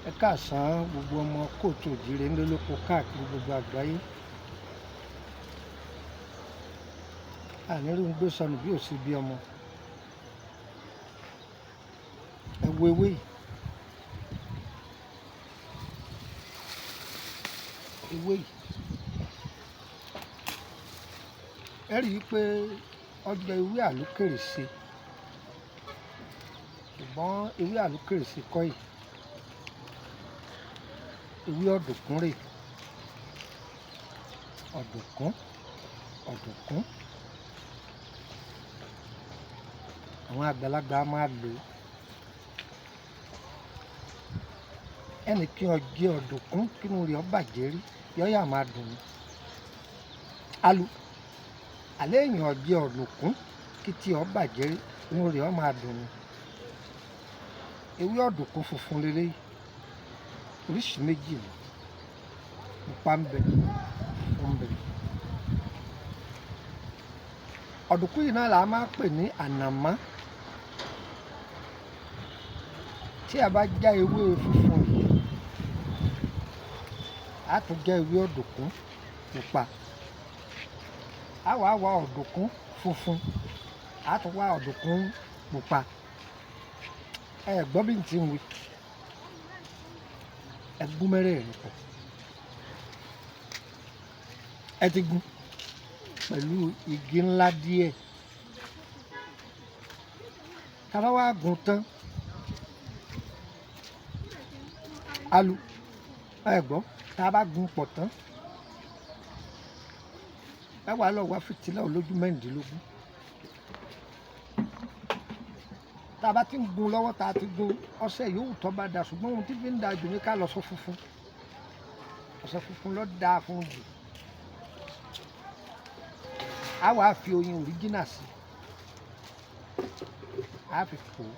Ẹ káàsán gbogbo ọmọ kóòtù òjìrè ńlẹ́ lóko káàkiri gbogbo àgbáyé. Àní rí ń gbé sọnù bí ò sí bí ọmọ. Ẹ wo ewé yìí. Ewé yìí. Ẹ rí i pé ọjọ́ ewé àlùkèrèsé. Ṣùgbọ́n ewé àlùkèrèsé kọ́ yìí. Ewé ọ̀dùnkún rè. Ọ̀dùnkún, ọ̀dùnkún. Àwọn àgbàlagbà máa lò ó. Ẹnì kí ó jẹ ọ̀dùnkún kínú rẹ̀ ó bàjẹ́ rí, yọ́ yà máa dùn ún. Alu, àlé èèyàn jẹ ọ̀dùnkún kí tí ó bàjẹ́ rí, inú rẹ̀ ó máa dùn ún. Ewé ọ̀dùnkún funfun leléyìí. Oríṣi méjì ni. Pupa ń bẹ, funfun ń bẹ. Ọ̀dùnkún yìí náà là á máa ń pè ní ànàmọ́. Tí a bá já ewé funfun yìí, a tún já ewé ọ̀dùnkún pupa. A wá wá ọ̀dùnkún funfun, a tún wá ọ̀dùnkún pupa. Ẹ gbọ́ bí n tí ń wí. Ẹ gún mẹ́rẹ̀ẹ̀rin pọ̀. Ẹ ti gún pẹ̀lú igi ńlá díẹ̀. Tá bá wá gún tán, alu, ẹ gbọ́, tá bá gún pọ̀ tán, ẹ wá lọ wá fìtílà olójú mẹ́rìndínlógún. Tá bá ti ń gún lọ́wọ́, tá ti gún ọṣẹ yòówù tó bá da, ṣùgbọ́n ohun tí fi ń da jù ní ká lọ sọ funfun. Ọṣẹ funfun ló da fún jù. A wá fi oyin original sí i. A fi pò ó.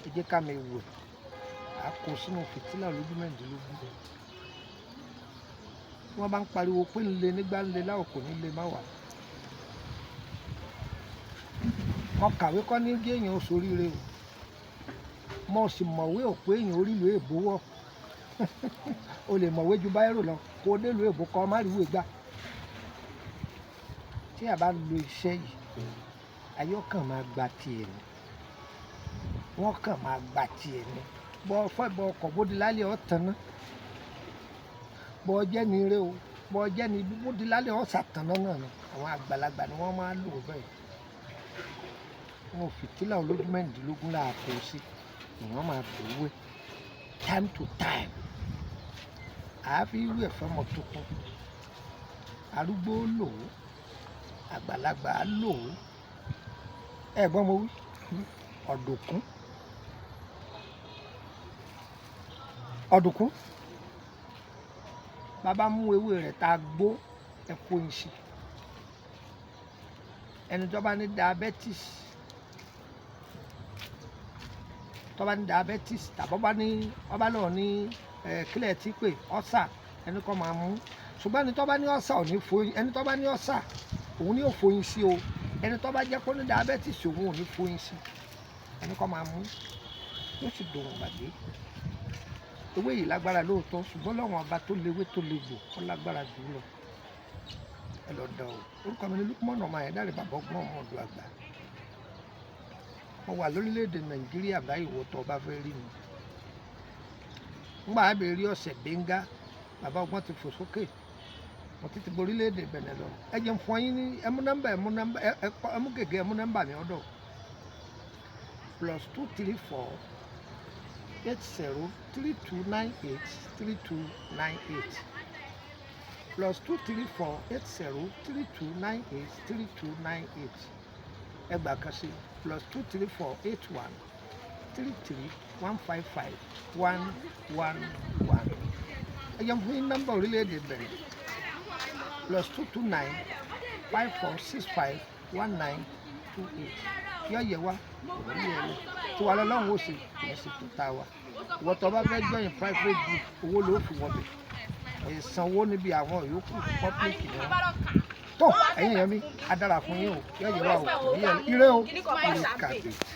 Ẹ jẹ́ ká mi wẹ̀. A kó sínú fìtílà olójú mẹ́rìndínlógún. Tí wọ́n bá ń pariwo pé ń le nígbà ń le láò kò ní le má wà. Mo kàwé kọ́ ní kí èèyàn ó ṣoríire o. Mo sì mọ̀wé ò pé èèyàn orí ìlú èbó wọ̀. O lè mọ̀wé ju báírò lọ, kó o dé ìlú èbó kọ́ má rí ìwé gbà. Tí a bá lo iṣẹ́ yìí, ayé ọ̀kan máa gba ti ẹ̀ ni. Wọ́n kàn máa gba ti ẹ̀ ni. Bọ́ fẹ́ bọ́ ọkọ̀ bó di lálẹ́ ọ̀ tán ná. Bọ́ jẹ́ ní eré o, bọ́ jẹ́ ní ibi bó di lálẹ́ ọ̀ sàtàná náà ni. Àwọn àgbàlagbà ni wọ́n máa ń lò bẹ́ẹ̀. Wọn fìtílà olójú mẹ́rìndínlógún là á kó sí. Èèyàn máa bò ó wẹ̀ time to time. A fi wẹ̀ fọ́mọ tuntun. Arúgbó lò ó, àgbàlagbà lò ó. Ẹ gbọ́ mo wí. Ọ̀dùnkún. Ọ̀dùnkún. Bàbá mú ewé rẹ̀ tá gbó, ẹ kó yin sí. Ẹni tó bá ní diabetes, tó bá ní diabetes tàbí ó bá ní, ó bá lọ ní, kílẹ̀ tí pé ulcer, ẹni kó máa mú. Ṣùgbọ́n ẹni tó bá ní ulcer ò ní foyin, ẹni tó bá ní ulcer òun ni ó foyin sí o. Ẹni tó bá jẹ́ kó ní diabetes òun ò ní foyin sí. Ẹni kó máa mú, yóò sì dùn gbàgbé. Ewé yìí lágbára lóòótọ́, ṣùgbọ́n Ọlọ́run ọba tó léwé tó legbò, ó lágbára jù lọ. Ẹ lọ dán o. Orúkọ mi ni Lukman ọmọ Ayédáre, bàbá ọgbọ́n ọmọ ọ̀dọ̀ àgbà. Mo wà lórílẹ̀ èdè Nàìjíríà báyìí, ìwọ tó bá fẹ́ rí mi. Nígbà á bèèrè ọ̀sẹ̀ gbéńgá, bàbá ọgbọ́n ti fò sókè. Mo ti ti borílẹ̀ èdè Bẹ̀nẹ̀ lọ. Ẹ jẹ́ n fún yín ní, ẹ mú nọ́mbà, ẹ mú nọ́mbà, ẹ kọ, ẹ mú gègé, ẹ mú nọ́mbà mi ọ̀dọ̀. +234 80 3298 3298. +234 80 3298 3298. Ẹ gbà kan sí +234 81 33 155 111. Ẹ jẹ́ n fún yín nọ́mbà orílẹ̀ èdè Bẹ̀nẹ̀. +229 54 65 19 28. Yọ yẹ wá, kò ní yẹ lẹ. Tí wàá lọ́lọ́run ó ṣe, kò ní ṣe tó ta wa. Ìwọ tó bá fẹ́ join private group, owó ló fi wọ bẹ̀. Ìsanwó níbi àwọn yòókù public ni wọ́n. Tó ẹ̀yin èèyàn mi, á dára fún yín o. Yọ yẹ wá o, kò ní yẹ lẹ. Ire o, ire kàbìtì.